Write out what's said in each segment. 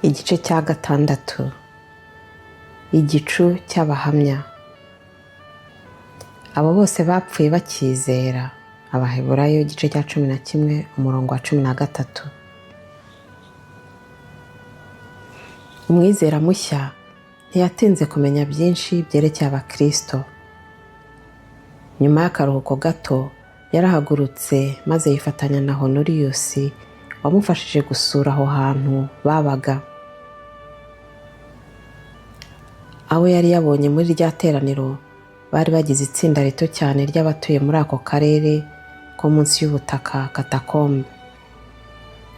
Igice cya gatandatu, igicu cy'abahamya. Abo bose bapfuye bakizera. Abaheburayo igice cya 11 umurongo wa 13. Umwizera mushya ntiyatinze kumenya byinshi byerekeye Abakristo. Nyuma y'akaruhuko gato yarahagurutse maze yifatanya na Honoriyusi wamufashije gusura aho hantu babaga. Abo yari yabonye muri rya teraniro bari bagize itsinda rito cyane ry'abatuye muri ako karere ko munsi y'ubutaka katakombe.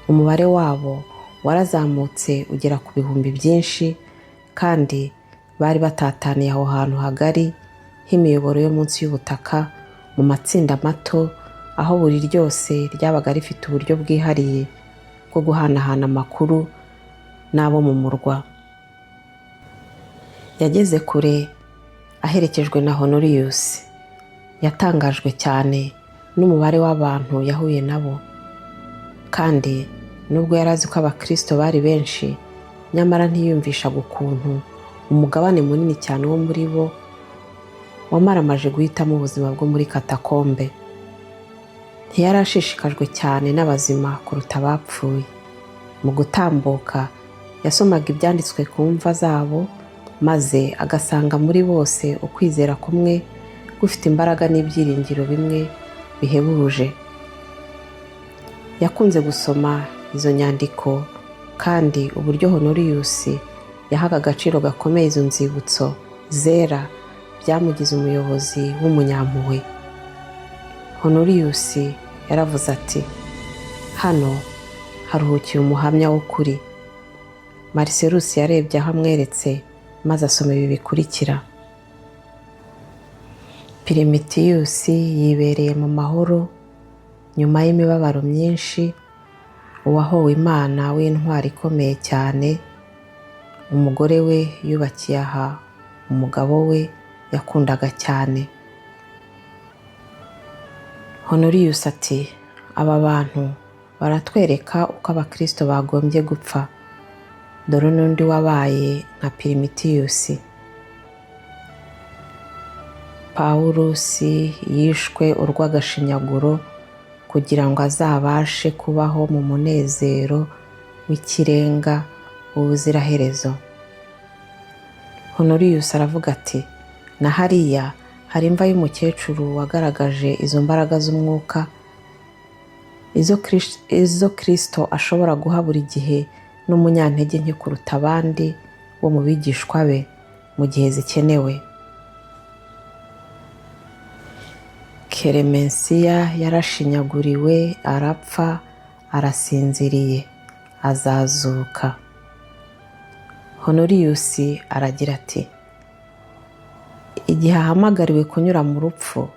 Umubare wabo warazamutse ugera ku bihumbi byinshi, kandi bari batataniye aho hantu hagari h'imiyoboro yo munsi y'ubutaka mu matsinda mato, aho buri ryose ryabaga rifite uburyo bwihariye bwo guhanahana amakuru n'abo mu murwa. Yageze kure aherekejwe na Honoriyusi. Yatangajwe cyane n'umubare w'abantu yahuye nabo, kandi nubwo yari azi ko Abakristo bari benshi, nyamara ntiyumvishaga ukuntu umugabane munini cyane wo muri bo wamaramaje guhitamo ubuzima bwo muri katakombe. Ntiyari ashishikajwe cyane n'abazima kuruta abapfuye. Mu gutambuka yasomaga ibyanditswe ku mva zabo, maze agasanga muri bose ukwizera kumwe gufite imbaraga n'ibyiringiro bimwe bihebuje. Yakunze gusoma izo nyandiko, kandi uburyo Honoriyusi yahaga agaciro gakomeye izo nzibutso zera byamugize umuyobozi w'umunyampuhwe. Honoriyusi yaravuze ati: "Hano haruhukiye umuhamya w'ukuri." Marcellus yarebye aho amweretse maze asoma ibi bikurikira: Pirimitiyusi yibereye mu mahoro nyuma y'imibabaro myinshi, uwahowe Imana w'intwari ikomeye cyane, umugore we yubakiye aha umugabo we yakundaga cyane. Honoriyusi ati: "Aba bantu baratwereka uko Abakristo bagombye gupfa. Dore n'undi wabaye nka Pirimitiyusi. Pawulosi yishwe urw'agashinyaguro kugira ngo azabashe kubaho mu munezero w'ikirenga w'ubuziraherezo." Honoriyusi aravuga ati: "Na hariya hari imva y'umukecuru wagaragaje izo mbaraga z'umwuka, izo Kristo ashobora guha buri gihe n'umunyantege nke kuruta abandi bo mu bigishwa be mu gihe zikenewe." Keremensiya yarashinyaguriwe arapfa, arasinziriye, azazuka. Honoriyusi aragira ati: "Igihe ahamagariwe kunyura mu rupfu,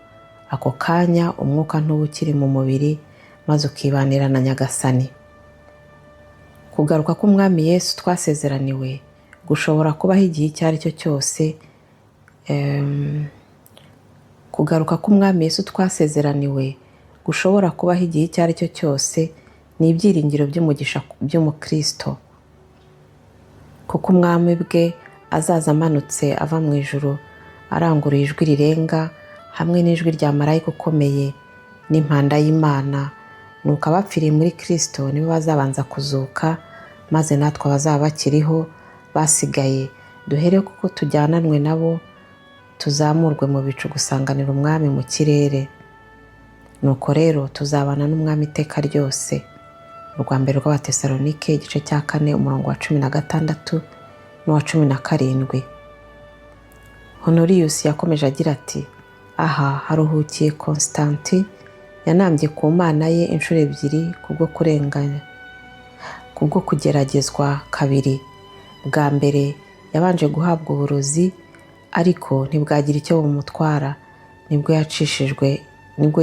ako kanya umwuka ntuba ukiri mu mubiri maze ukibanira na Nyagasani. Kugaruka k'Umwami Yesu twasezeraniwe gushobora kubaho igihe icyo ari cyo cyose. Kugaruka k'Umwami Yesu twasezeraniwe gushobora kubaho igihe icyo ari cyo cyose ni ibyiringiro by'umugisha by'umukristo, kuko Umwami bwe azaza amanutse ava mu ijuru aranguruye ijwi rirenga hamwe n'ijwi rya marayika ukomeye n'impanda y'Imana, nuko abapfiriye muri Kristo nibo bazabanza kuzuka, maze natwe abazaba bakiriho basigaye duhere kuko tujyananwe nabo tuzamurwe mu bicu gusanganira Umwami mu kirere. Nuko rero tuzabana n'Umwami iteka ryose." Urwa mbere rw'Abatesalonike igice cya 4 umurongo wa 16 n'uwa 17. Honoriyusi yakomeje agira ati: "Aha haruhukiye Konstanti, yanambye ku Mana ye inshuro ebyiri kubwo kurenganya, kubwo kugeragezwa kabiri. Bwa mbere yabanje guhabwa uburozi, ariko ntibwagira icyo bumutwara, nibwo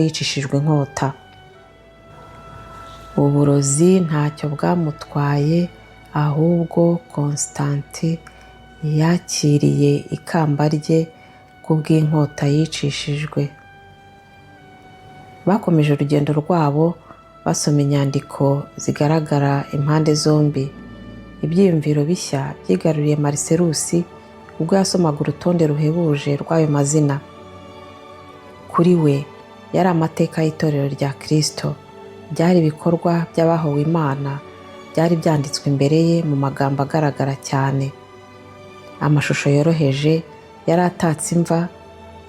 yicishijwe inkota. Uburozi ntacyo bwamutwaye, ahubwo Konstanti yakiriye ikamba rye kubw'inkota yicishijwe." Bakomeje urugendo rwabo basoma inyandiko zigaragara impande zombi. Ibyiyumviro bishya byigaruriye Marcellus ubwo yasomaga urutonde ruhebuje rw'ayo mazina. Kuri we yari amateka y'itorero rya Kristo, byari ibikorwa by'abahowe Imana, byari byanditswe imbere ye mu magambo agaragara cyane. Amashusho yoroheje yari atatse imva,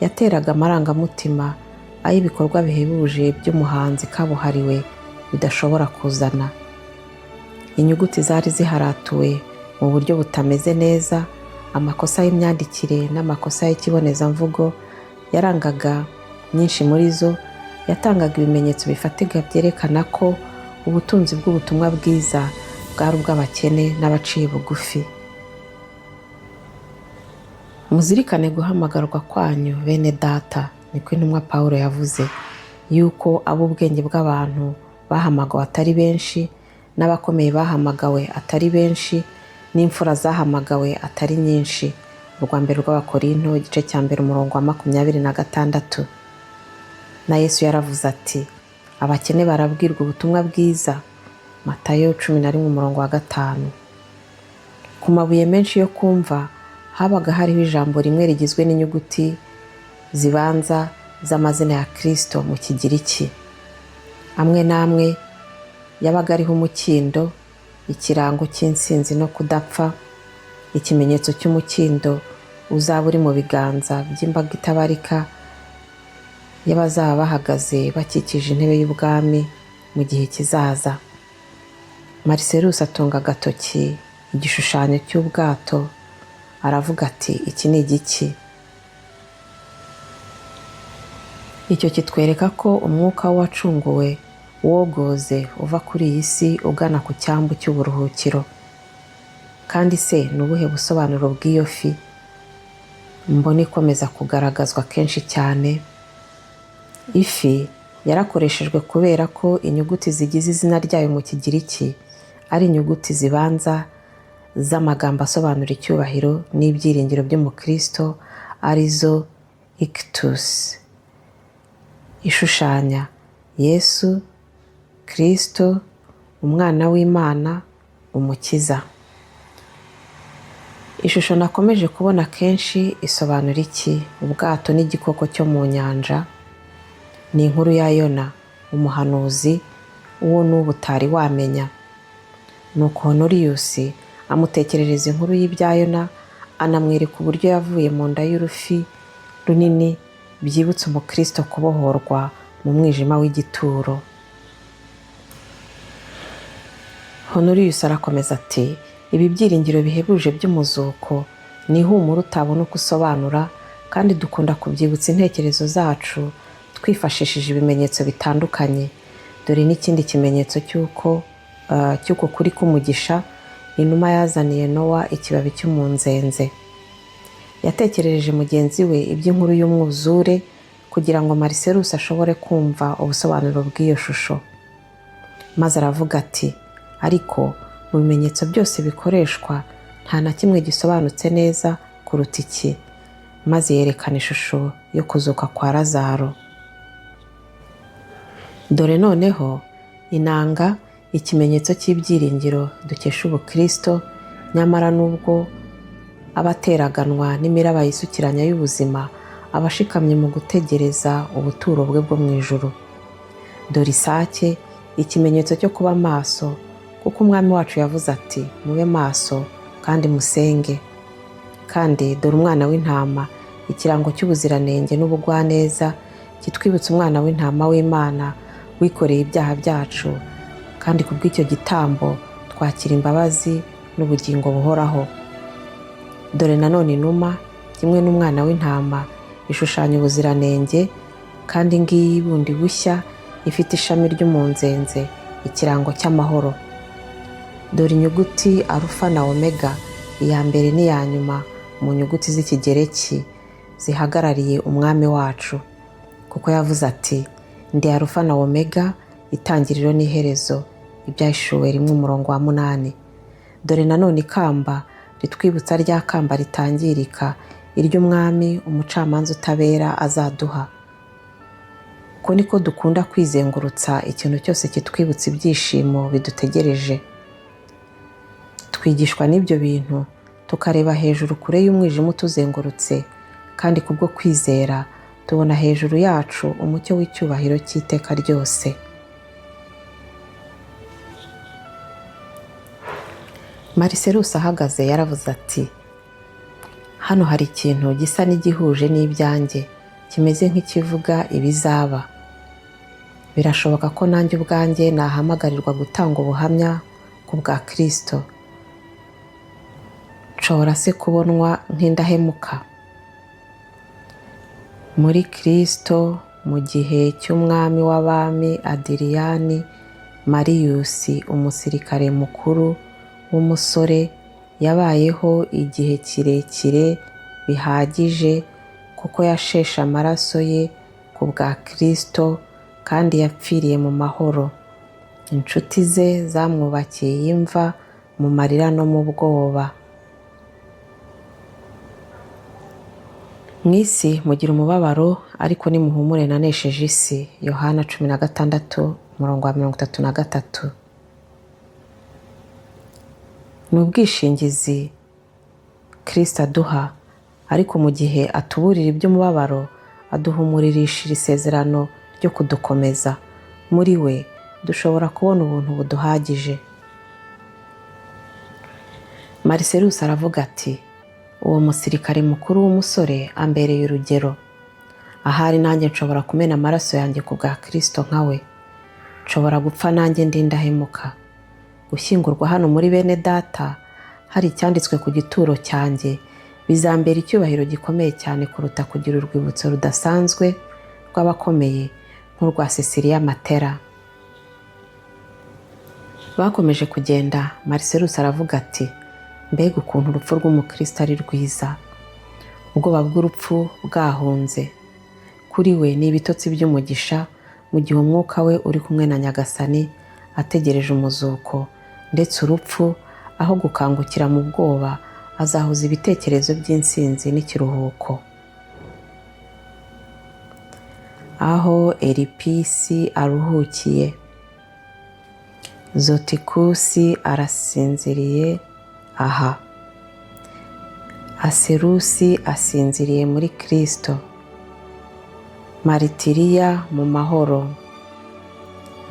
yateraga amarangamutima ay'ibikorwa bihebuje by'umuhanzi kabuhariwe bidashobora kuzana. Inyuguti zari ziharatuwe mu buryo butameze neza, amakosa y'imyandikire n'amakosa y'ikibonezamvugo yarangaga nyinshi muri zo, yatangaga ibimenyetso bifatika byerekana ko ubutunzi bw'ubutumwa bwiza bwari ubw'abakene n'abaciye bugufi. Muzirikane guhamagarwa kwanyu, bene data, niko intumwa Pawulo yavuze, yuko ab'ubwenge bw'abantu bahamagawe atari benshi, n'abakomeye bahamagawe atari benshi, n'imfura zahamagawe atari nyinshi. Urwa mbere rw'Abakorinto, igice cya 1, umurongo wa 26. Na Yesu yaravuze ati: "Abakene barabwirwa ubutumwa bwiza." Matayo 11, umurongo wa 5. Ku mabuye menshi yo kumva habaga hariho ijambo rimwe rigizwe n'inyuguti zibanza z'amazina ya Kristo mu Kigiriki. Amwe n'amwe yabaga ariho umukindo, ikirango cy'insinzi no kudapfa, ikimenyetso cy'umukindo uzaba uri mu biganza by'imbaga itabarika y'abazaba bahagaze bakikije intebe y'ubwami mu gihe kizaza. Marcellus atunga agatoki igishushanyo cy'ubwato, aravuga ati: "Iki ni igiki?" Icyo kitwereka ko umwuka w'uwacunguwe wogoze uva kuri iyi si ugana ku cyambu cy'uburuhukiro. Kandi se ni ubuhe busobanuro bw'iyo fi mbona ikomeza kugaragazwa kenshi cyane? Ifi yarakoreshejwe kubera ko inyuguti zigize izina ryayo mu Kigiriki ari inyuguti zibanza z'amagambo asobanura icyubahiro n'ibyiringiro by'umukristo, arizo ichthus, ishushanya Yesu Kristo, umwana w'Imana, umukiza. Ishusho nakomeje kubona kenshi isobanura iki? Ubwato n'igikoko cyo mu nyanja ni inkuru ya Yona umuhanuzi, uwo n'ubu utari wamenya. Nuko Honorius amutekerereza inkuru y'ibya Yona, anamwereka uburyo yavuye mu nda y'urufi runini, byibutsa umukristo kubohorwa mu mwijima w'igituro. Honorius arakomeza ati: "Ibi byiringiro bihebuje by'umuzuko ni ihumure utabona uko usobanura, kandi dukunda kubyibutsa intekerezo zacu twifashishije ibimenyetso bitandukanye. Dore n'ikindi kimenyetso cy'uko kuri k'umugisha: inuma yazaniye Nowa ikibabi cy'umunzenze." Yatekerereje mugenzi we iby'inkuru y'umwuzure kugira ngo Marcellus ashobore kumva ubusobanuro bw'iyo shusho. Maze aravuga ati: "Ariko mu bimenyetso byose bikoreshwa nta na kimwe gisobanutse neza kuruta iki." Maze yerekana ishusho yo kuzuka kwa Lazaro. Dore noneho inanga, ikimenyetso cy'ibyiringiro dukesha ubukristo, nyamara nubwo aba ateraganwa n'imiraba yisukiranya y'ubuzima, aba ashikamye mu gutegereza ubuturo bwe bwo mu ijuru. Dore isake, ikimenyetso cyo kuba maso, kuko umwami wacu yavuze ati: "Mube maso kandi musenge." Kandi dore umwana w'intama, ikirango cy'ubuziranenge n'ubugwaneza, kitwibutsa umwana w'intama w'Imana wikoreye ibyaha byacu, kandi ku bw'icyo gitambo twakira imbabazi n'ubugingo buhoraho. Dore nanone inuma, kimwe n'umwana w'intama, ishushanya ubuziranenge, kandi ngiyi bundi bushya ifite ishami ry'umunzenze, ikirango cy'amahoro. Dore inyuguti arufa na omega, iya mbere n'iya nyuma mu nyuguti z'Ikigereki, zihagarariye umwami wacu, kuko yavuze ati: "Ndi arufa na omega, itangiriro n'iherezo." Ibyahishuwe 1, umurongo wa 8. Dore nanone ikamba ritwibutsa rya kamba ritangirika, iry'umwami umucamanza utabera azaduha. Uko niko dukunda kwizengurutsa ikintu cyose kitwibutsa ibyishimo bidutegereje. Twigishwa n'ibyo bintu, tukareba hejuru kure y'umwijima utuzengurutse, kandi kubwo kwizera tubona hejuru yacu umucyo w'icyubahiro cy'iteka ryose. Marcellus ahagaze yaravuze ati: "Hano hari ikintu gisa n'igihuje n'ibyanjye, kimeze nk'ikivuga ibizaba. Birashoboka ko nanjye ubwanjye nahamagarirwa gutanga ubuhamya ku bwa Kristo. Nshobora se kubonwa nk'indahemuka muri Kristo mu gihe cy'umwami w'abami Adiriyani Mariyusi, umusirikare mukuru w'umusore, yabayeho igihe kirekire bihagije kuko yasheshe amaraso ye ku bwa Kristo kandi yapfiriye mu mahoro. Inshuti ze zamwubakiye imva mu marira no mu bwoba. Mu isi mugira umubabaro, ariko nimuhumure nanesheje isi." Yohana 16 umurongo wa 33. Ni ubwishingizi Kristo aduha, ariko mu gihe atuburira iby'umubabaro, aduhumuririsha isezerano ryo kudukomeza. Muri we dushobora kubona ubuntu buduhagije. Marcellus aravuga ati: "Uwo musirikare mukuru w'umusore ambereye urugero. Ahari nanjye nshobora kumena amaraso yanjye ku bwa Kristo nka we. Nshobora gupfa nanjye ndi indahemuka. Gushyingurwa hano muri bene data hari icyanditswe ku gituro cyanjye bizambera icyubahiro gikomeye cyane kuruta kugira urwibutso rudasanzwe rw'abakomeye nk'urwa Cecilia Matera." Bakomeje kugenda, Marcellus aravuga ati: "Mbega ukuntu urupfu rw'umukristo ari rwiza! Ubwoba bw'urupfu bwahunze. Kuri we ni ibitotsi by'umugisha mu gihe umwuka we uri kumwe na Nyagasani ategereje umuzuko, ndetse urupfu aho gukangukira mu bwoba azahuza ibitekerezo by'intsinzi n'ikiruhuko." Aho Eripisi aruhukiye, Zotikusi arasinziriye aha, Aserusi asinziriye muri Kristo, Maritiriya mu mahoro,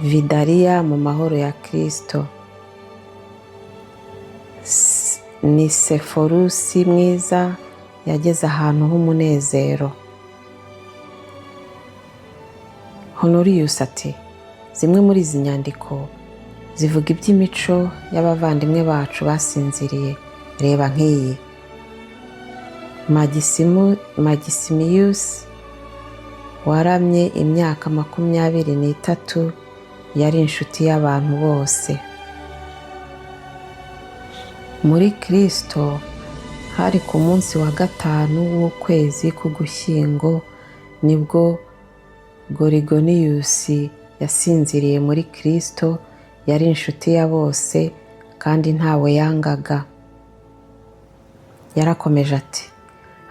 Vidariya mu mahoro ya Kristo, Niseforusi mwiza yageze ahantu h'umunezero. Honorius ati: "Zimwe muri izi nyandiko zivuga iby'imico y'abavandimwe bacu basinziriye. Reba nk'iyi: Magisimiyusi waramye imyaka 23 yari inshuti y'abantu bose. Muri Kristo hari ku munsi wa 5 w'ukwezi k'Ugushyingo nibwo Gorigoniyusi yasinziriye muri Kristo, yari inshuti ya bose kandi ntawe yangaga." Yarakomeje ati: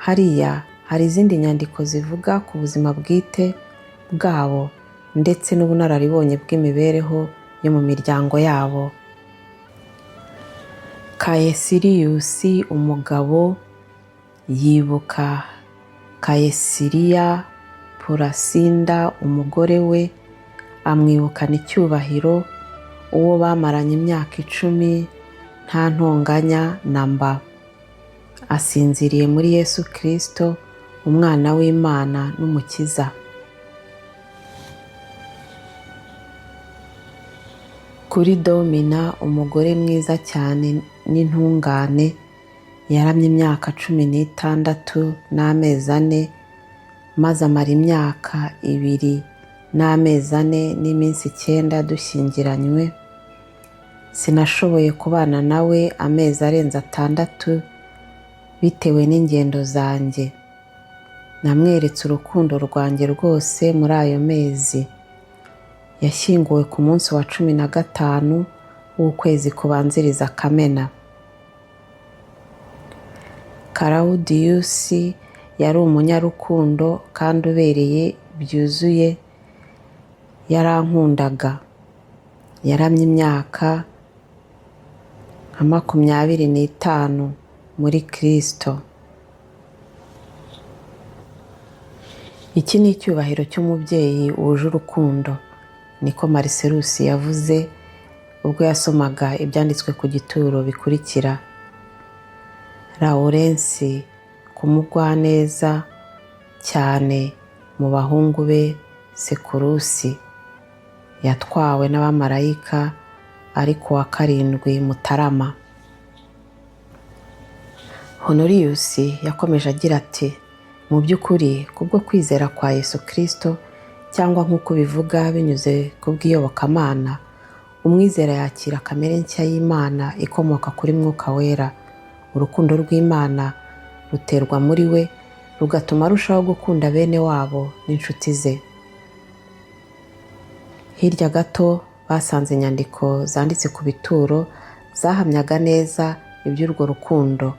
"Hariya hari izindi nyandiko zivuga ku buzima bwite bwabo ndetse n'ubunararibonye bw'imibereho yo mu miryango yabo. Kayesiriyusi umugabo yibuka Kayesiriya Purasinda umugore we, amwibukana icyubahiro, uwo bamaranye imyaka 10 nta ntonganya na mba. Asinziriye muri Yesu Kristo, umwana w'Imana n'Umukiza. Kuri Domina, umugore mwiza cyane n'intungane, yaramye imyaka 16 n'amezi 4, maze amara imyaka 2 n'amezi 4 n'iminsi 9 dushyingiranywe. Sinashoboye kubana nawe amezi arenze 6 bitewe n'ingendo zanjye. Namweretse urukundo rwanjye rwose muri ayo mezi. Yashyinguwe ku munsi wa 15 w'ukwezi kubanziriza Kamena. Karawudiyusi yari umunyarukundo kandi ubereye byuzuye, yarankundaga. Yaramye imyaka Nka 25 muri Kristo. Iki ni icyubahiro cy'umubyeyi wuje urukundo, niko Marcellus yavuze ubwo yasomaga ibyanditswe ku gituro bikurikira. Lawurensi kumugwaneza cyane mu bahungu be Sekurusi yatwawe n'abamarayika ari ku wa 7 Mutarama. Honorius yakomeje agira ati: mu by'ukuri kubwo kwizera kwa Yesu Kristo, cyangwa nk'uko bivuga binyuze ku bw'iyobokamana, umwizera yakira kamere nshya y'Imana ikomoka kuri Mwuka Wera. Urukundo rw'Imana ruterwa muri we rugatuma arushaho gukunda bene wabo n'inshuti ze. Hirya gato basanze inyandiko zanditse ku bituro zahamyaga neza iby'urwo rukundo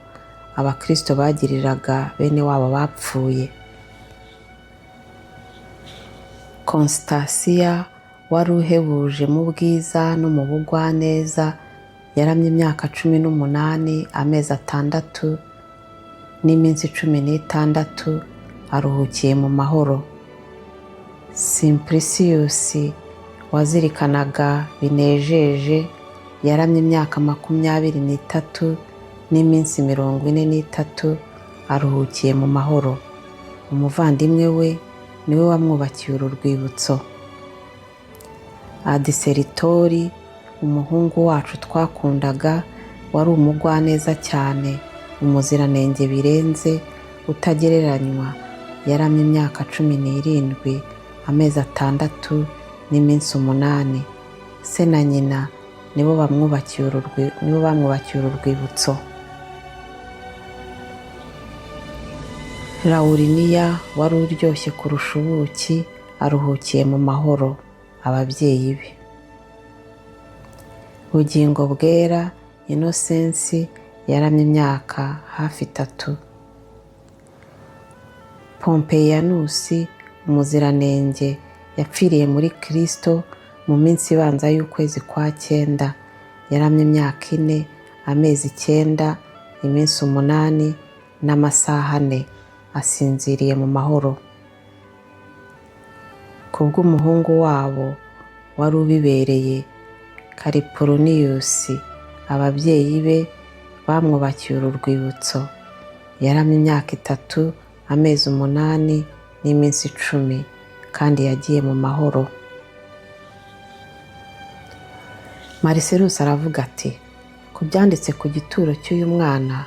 abakristo bagiriraga bene wabo bapfuye. Constantia wari uhebuje mu bwiza no mu bugwaneza yaramye imyaka 18, amezi 6 n'iminsi 16, aruhukiye mu mahoro. Simplicius wazirikanaga binejeje yaramye imyaka 23 n'iminsi 43, aruhukiye mu mahoro. Umuvandimwe we niwe wamwubakiye uru rwibutso. Adiseritori, umuhungu wacu twakundaga, wari umugwaneza cyane, umuziranenge birenze, utagereranywa, yaramye imyaka 17, amezi 6 n'iminsi 8. Se na nyina nibo bamwubakiye uru rwibutso. Lawuriniya wari uryoshye kurusha ubuki aruhukiye mu mahoro, ababyeyi be. Bugingo bwera Inosensi yaramye imyaka hafi 3. Pompeyanusi umuziranenge yapfiriye muri Kristo mu minsi ibanza y'ukwezi kwa 9, yaramye imyaka 4, amezi 9, iminsi 8 n'amasaha 4, asinziriye mu mahoro. Kubw'umuhungu wabo wari ubibereye Calpurnius, ababyeyi be bamwubakiye uru rwibutso. Yaramye imyaka 3, amezi 8 n'iminsi 10, kandi yagiye mu mahoro. Marcellus aravuga ati: ku byanditse ku gituro cy'uyu mwana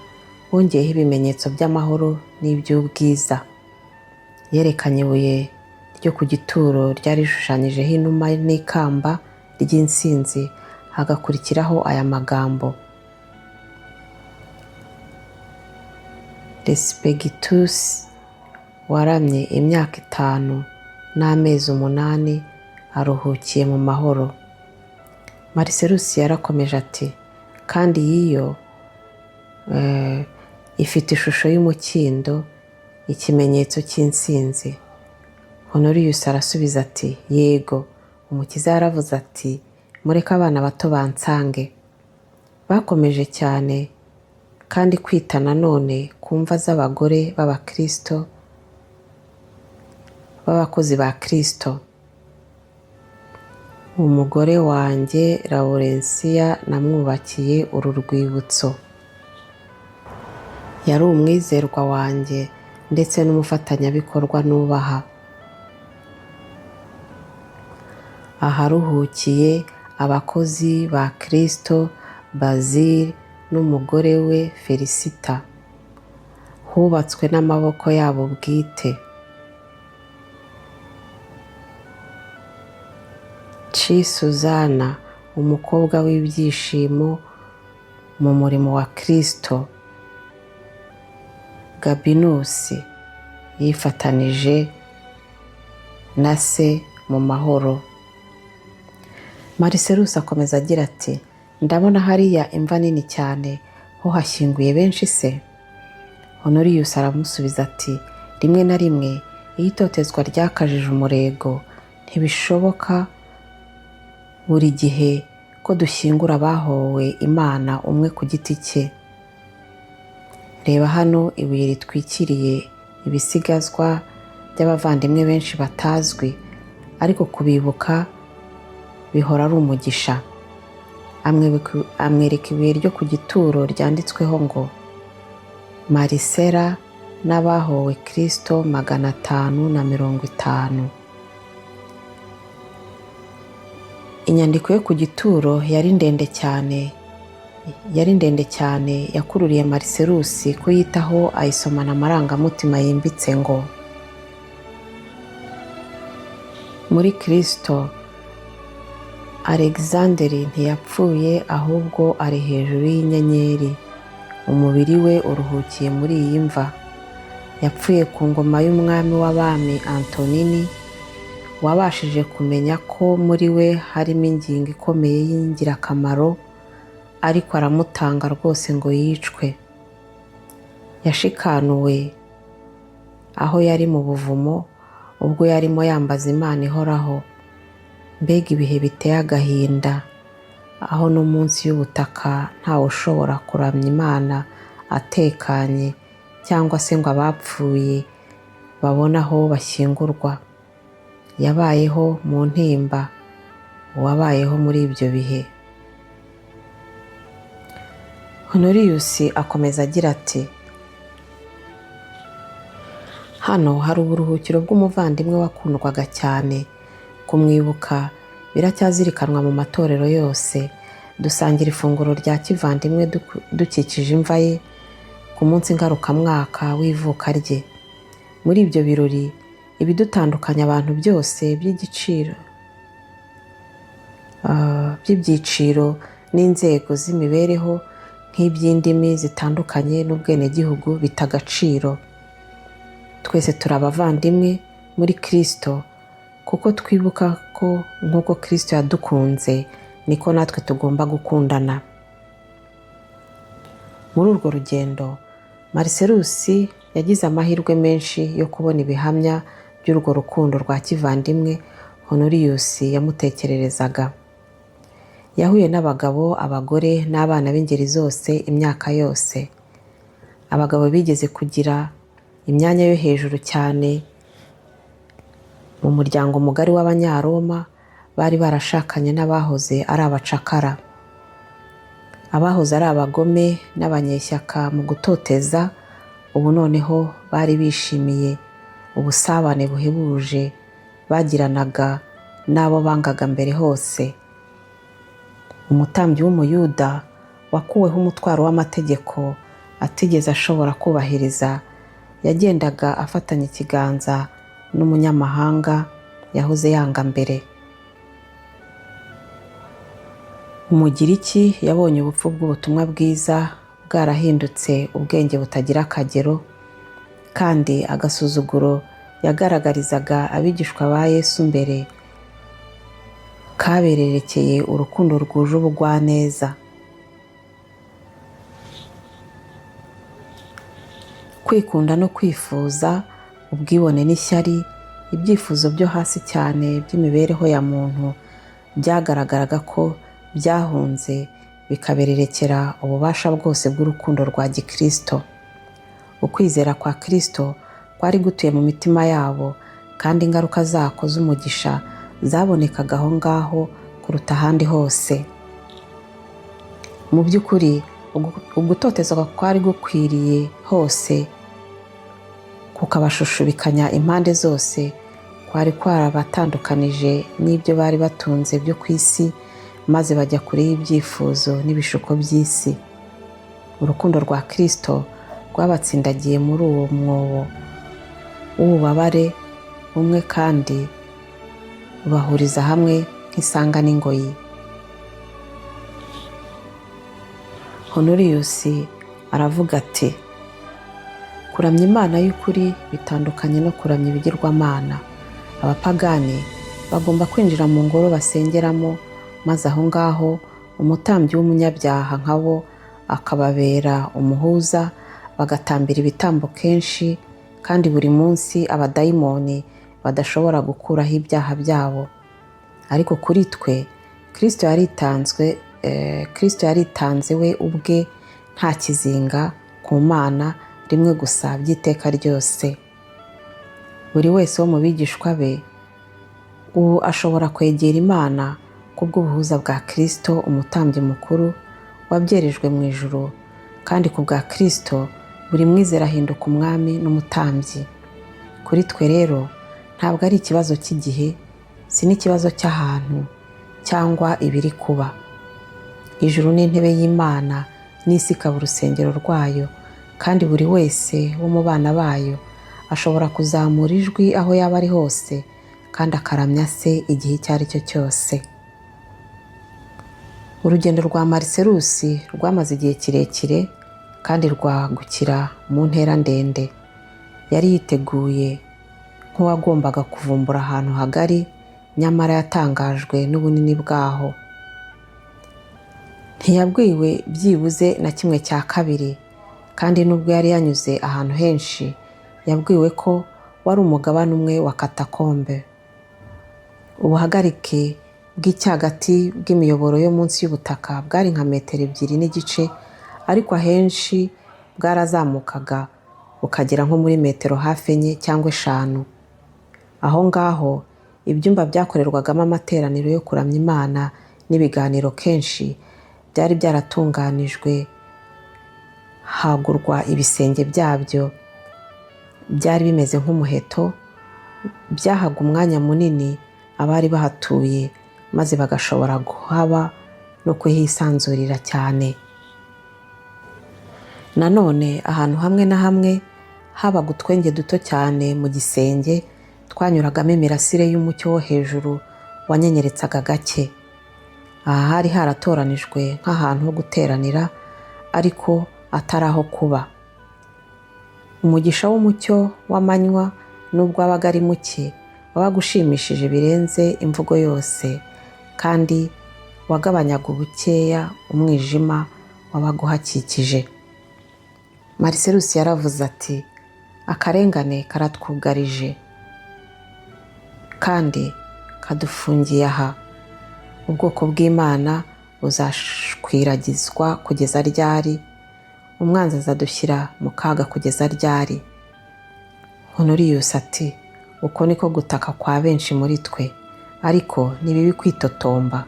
wongeyeho ibimenyetso by'amahoro n'iby'ubwiza. Yerekanye ibuye ryo ku gituro ryari rishushanyijeho inuma n'ikamba ry'insinzi, hagakurikiraho aya magambo: Respigitus waramye imyaka 5 n'amezi 8 aruhukiye mu mahoro. Marcellus yarakomeje ati: kandi yiyo ifite ishusho y'umukindo, ikimenyetso cy'insinzi. Honorius arasubiza ati: yego, Umukiza yaravuze ati mureke abana bato bansange. Bakomeje cyane kandi kwita nanone ku mva z'abagore b'abakristo b'abakozi ba Kristo. Umugore wanjye Laurentia namwubakiye uru rwibutso. Yari umwizerwa wanjye ndetse n'umufatanyabikorwa nubaha. Aharuhukiye abakozi ba Kristo Bazil n'umugore we Felicita. Hubatswe n'amaboko yabo bwite. Ci Suzana, umukobwa w'ibyishimo mu murimo wa Kristo. Gabinus yifatanije na se mu mahoro. Marcellus akomeza agira ati: ndabona hariya imva nini cyane, ho hashyinguye benshi se? Honorius aramusubiza ati: rimwe na rimwe iyo itotezwa ryakajije umurego, ntibishoboka buri gihe ko ko dushyingura abahowe Imana umwe ku giti cye. Reba hano ibuye ritwikiriye ibisigazwa by'abavandimwe benshi batazwi, ariko kubibuka bihora ari umugisha. Amwereka ibuye ryo ku gituro ryanditsweho ngo Marisela n'abahowe Kristo 550. Inyandiko yo ku gituro yari ndende cyane, yari ndende cyane, yakururiye Marcellus kuyitaho, ayisomana amarangamutima yimbitse ngo: Muri Kristo Alexanderi ntiyapfuye, ahubwo ari hejuru y'inyenyeri. Umubiri we uruhukiye muri iyi mva. Yapfuye ku ngoma y'umwami w'abami Antonini, wabashije kumenya ko muri we harimo ingingo ikomeye y'ingirakamaro, ariko aramutanga rwose ngo yicwe. Yashikanuwe aho yari mu buvumo ubwo yarimo yambaza Imana ihoraho. Mbega ibihe biteye agahinda, aho no munsi y'ubutaka ntawe ushobora kuramya Imana atekanye, cyangwa se ngo abapfuye babone aho bashyingurwa. Yabayeho mu ntimba, uwabayeho muri ibyo bihe. Honorius akomeza agira ati: Hano hari uburuhukiro bw'umuvandimwe wakundwaga cyane. Kumwibuka biracyazirikanwa mu matorero yose. Dusangira ifunguro rya kivandimwe dukikije imva ye ku munsi ngarukamwaka w'ivuka rye. Muri ibyo birori, ibidutandukanya abantu byose by'igiciro, by'ibyiciro n'inzego z'imibereho nk'iby'indimi zitandukanye n'ubwenegihugu bita agaciro. Twese turi abavandimwe muri Kristo, kuko twibuka ko nk'uko Kristo yadukunze niko natwe tugomba gukundana. Muri urwo rugendo, Marcellus yagize amahirwe menshi yo kubona ibihamya by'urwo rukundo rwa kivandimwe Honorius yamutekererezaga. Yahuye n'abagabo, abagore n'abana b'ingeri zose imyaka yose. Abagabo bigeze kugira imyanya yo hejuru cyane mu muryango mugari w'Abanyaroma bari barashakanye n'abahoze ari abacakara. Abahoze ari abagome n'abanyeshyaka mu gutoteza, ubu noneho bari bishimiye ubusabane buhebuje bagiranaga n'abo bangaga mbere hose. Umutambyi w'Umuyuda wakuweho umutwaro w'amategeko atigeze ashobora kubahiriza, yagendaga afatanya ikiganza n'umunyamahanga yahoze yanga mbere. Umugiriki yabonye ubupfu bw'ubutumwa bwiza bwarahindutse ubwenge butagira akagero, kandi agasuzuguro yagaragarizaga abigishwa ba Yesu mbere kabererekeye urukundo rwuje ubugwaneza. Kwikunda no kwifuza, ubwibone n'ishyari, ibyifuzo byo hasi cyane by'imibereho ya muntu byagaragaraga ko byahunze bikabererekera ububasha bwose bw'urukundo rwa Gikristo. Ukwizera kwa Kristo kwari gutuye mu mitima yabo, kandi ingaruka zako z'umugisha zabonekaga aho ngaho kuruta ahandi hose. Mu by'ukuri, ugutotezwa kwari gukwiriye hose kukabashushubikanya impande zose, kwari kwarabatandukanije n'ibyo bari batunze byo ku isi, maze bajya kure y'ibyifuzo n'ibishuko by'isi. Urukundo rwa Kristo rwabatsindagiye muri uwo mwobo w'ububabare bumwe, kandi rubahuriza hamwe nk'isanga n'ingoyi. Honorius aravuga ati: Kuramya Imana y'ukuri bitandukanye no kuramya ibigirwamana. Abapagani bagomba kwinjira mu ngoro basengeramo, maze aho ngaho umutambyi w'umunyabyaha nka bo akababera umuhuza, bagatambira ibitambo kenshi kandi buri munsi abadayimoni badashobora gukuraho ibyaha byabo. Ariko kuri twe Kristo yaritanze we ubwe nta kizinga ku Mana rimwe gusa by'iteka ryose. Buri wese wo mu bigishwa be ubu ashobora kwegera Imana kubw'ubuhuza bwa Kristo umutambyi mukuru wabyerejwe mu ijuru, kandi ku bwa Kristo buri mwizera ahinduka umwami n'umutambyi. Kuri twe rero ntabwo ari ikibazo cy'igihe, si n'ikibazo cy'ahantu cyangwa ibiri kuba. Ijuru ni intebe y'Imana n'isi ikaba urusengero rwayo, kandi buri wese wo mu bana bayo ashobora kuzamura ijwi aho yaba ari hose kandi akaramya se igihe icyo ari cyo cyose. Urugendo rwa Marcellus rwamaze igihe kirekire kandi rwagukira mu ntera ndende. Yari yiteguye nk'uwagombaga kuvumbura ahantu hagari, nyamara yatangajwe n'ubunini bwaho. Ntiyabwiwe byibuze na 1/2, kandi nubwo yari yanyuze ahantu henshi, yabwiwe ko wari umugabane umwe wa katakombe. Ubuhagarike bw'icyagati bw'imiyoboro yo munsi y'ubutaka bwari nka metero 2.5, ariko ahenshi bwarazamukaga bukagera nko muri metero hafi 4 cyangwa 5. Aho ngaho ibyumba byakorerwagamo amateraniro yo kuramya Imana n'ibiganiro kenshi byari byaratunganijwe, hagurwa ibisenge byabyo byari bimeze nk'umuheto, byahaga umwanya munini abari bahatuye maze bagashobora kuhaba no kuhisanzurira cyane. Nanone ahantu hamwe na hamwe habaga utwenge duto cyane mu gisenge twanyuragamo imirasire y'umucyo wo hejuru wanyenyeretsaga gake. Aha hari haratoranijwe nk'ahantu ho guteranira ariko atari aho kuba. Umugisha w'umucyo w'amanywa nubwo wabaga ari muke, wabaga ushimishije birenze imvugo yose, kandi wagabanyaga ubukeya umwijima wabaga uhakikije. Marcellus yaravuze ati: "Akarengane karatwugarije kandi kadufungiye aha. Ubwoko bw'Imana buzashwiragizwa kugeza ryari? Umwanzi azadushyira mu kaga kugeza ryari?" Honorius ati: "Uko niko gutaka kwa benshi muri twe, ariko ni bibi kwitotomba.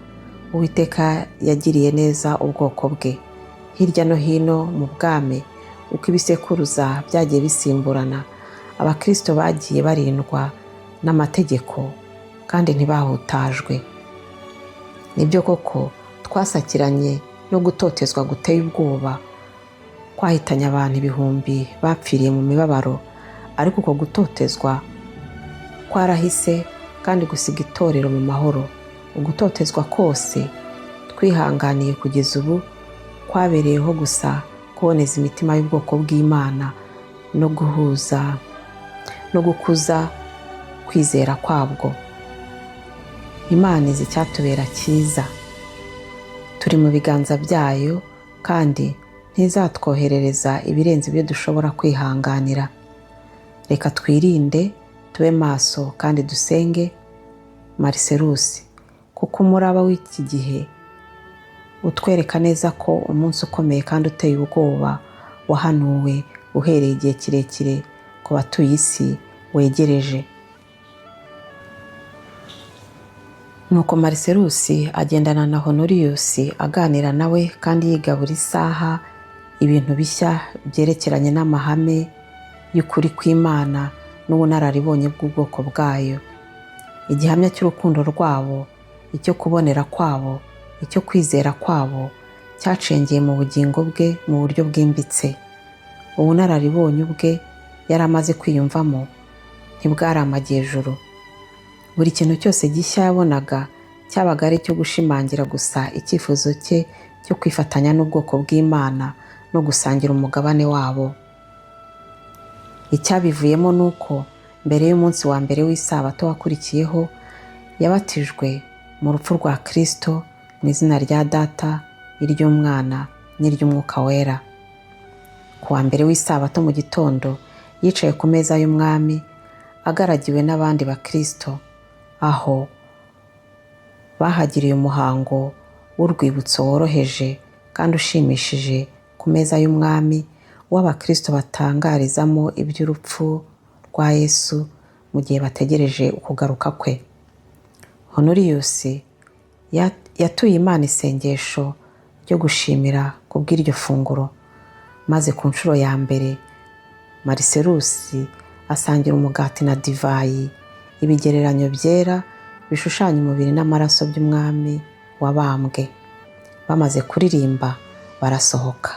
Uwiteka yagiriye neza ubwoko bwe hirya no hino mu bwami. Uko ibisekuruza byagiye bisimburana, abakristo bagiye barindwa n'amategeko kandi ntibahutajwe. Nibyo koko twasakiranye no gutotezwa guteye ubwoba kwahitanye abantu ibihumbi bapfiriye mu mibabaro, ariko uko gutotezwa kwarahise kandi gusiga itorero mu mahoro. Ugutotezwa kose twihanganiye kugeza ubu kwabereyeho gusa kuboneza imitima y'ubwoko bw'Imana no guhuza no gukuza kwizera kwabwo. Imana izi icyatubera cyiza. Turi mu biganza byayo kandi ntizatwoherereza ibirenze ibyo dushobora kwihanganira. Reka twirinde, tube maso kandi dusenge." Marcellus, kuko umuraba w'iki gihe utwereka neza ko umunsi ukomeye kandi uteye ubwoba wahanuwe uhereye igihe kirekire ku batuye isi wegereje. Nuko Marcellus agendana na Honorius, aganira nawe kandi yiga buri saha ibintu bishya byerekeranye n'amahame y'ukuri kw'Imana n'ubunararibonye bw'ubwoko bwayo. Igihamya cy'urukundo rwabo, icyo kubonera kwabo, icyo kwizera kwabo cyacengeye mu bugingo bwe mu buryo bwimbitse. Ubunararibonye ubwe yari amaze kwiyumvamo ntibwari amajyejuru. Buri kintu cyose gishya yabonaga cyabaga ari icyo gushimangira gusa icyifuzo cye cyo kwifatanya n'ubwoko bw'Imana no gusangira umugabane wabo. Icyabivuyemo ni uko mbere y'umunsi wa mbere w'isabato wakurikiyeho, yabatijwe mu rupfu rwa Kristo mu izina rya Data, iry'Umwana n'iry'Umwuka Wera. Ku wa mbere w'isabato mu gitondo yicaye ku meza y'umwami agaragiwe n'abandi bakristo, aho Bahagiriye umuhango w'urwibutso woroheje kandi ushimishije ku meza y'Umwami, uw'abakristo batangarizamo iby'urupfu rwa Yesu mu gihe bategereje ukugaruka kwe. Honorius yatuye Imana isengesho ryo gushimira kubw'iryo funguro, maze ku nshuro ya mbere Marcellus asangira umugati na divayi, ibigereranyo byera bishushanya umubiri n'amaraso by'Umwami wabambwe. Bamaze kuririmba, barasohoka.